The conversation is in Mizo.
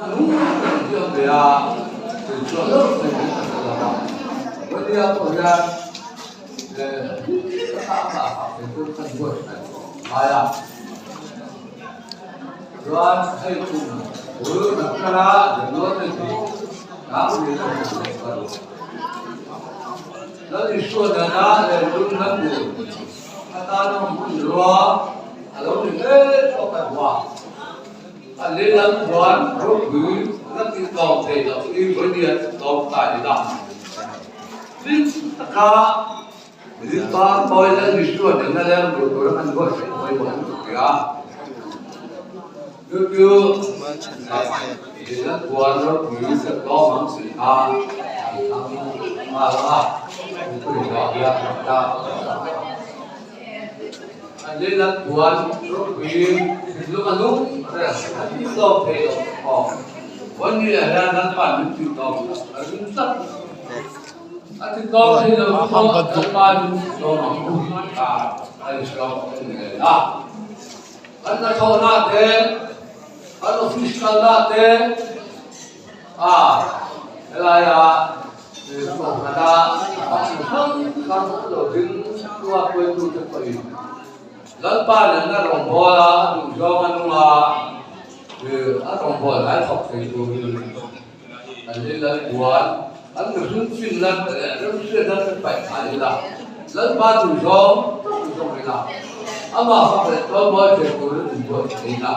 Nung kan ti awm ve a, kei chuan lo thei in ka hre lo a, Vania pawh hian taka amah fak thei tur khan buatsaih tawh a ngai a. Chuan hei kum bul kan kal a, January te chu tlangpui la hmu leh ka duh. Lal Isua nana lehtum na tur atana hmun rua a lo ni hle pawh ka duh a. A lehlam chuan ropui la tih tlawm thei loh hi vawiin tlawm ta ila. Tin taka Rinpa Pawi Lal Isua nena leng tur tura kan buatsaih pawimawh lutuk tia. Chu chu lehlam chuan ropui la tlawm ang tih kha an thlang nghal ang a, mipui zawh hian an ta. An lehlam chuan ropui thinlung a nung reng a tih tawp thei lo aw. Vawinia hian Lalpa'n min tih tawp a ring tlat. A ti tawp thei lo chu pawh Lalpa'n min tih tawp ang u ta a inhriat a ni ngei a. Kan hnathawhna te, kan office kalna te, a helaia Kohhrana hmun hrang hrang lo ding chhuak hruaitute pawhin Lalpa nena rawngbawla a duhzawng a nung a, a rawngbâwl hnai thawk thei turin an ni Lalpuan an mihring finna leh remhriatna te paih thla ila, Lalpa duhzawng tak zawng ila, amah fak leh tlawmbawi thei turin inbuatsaih ila.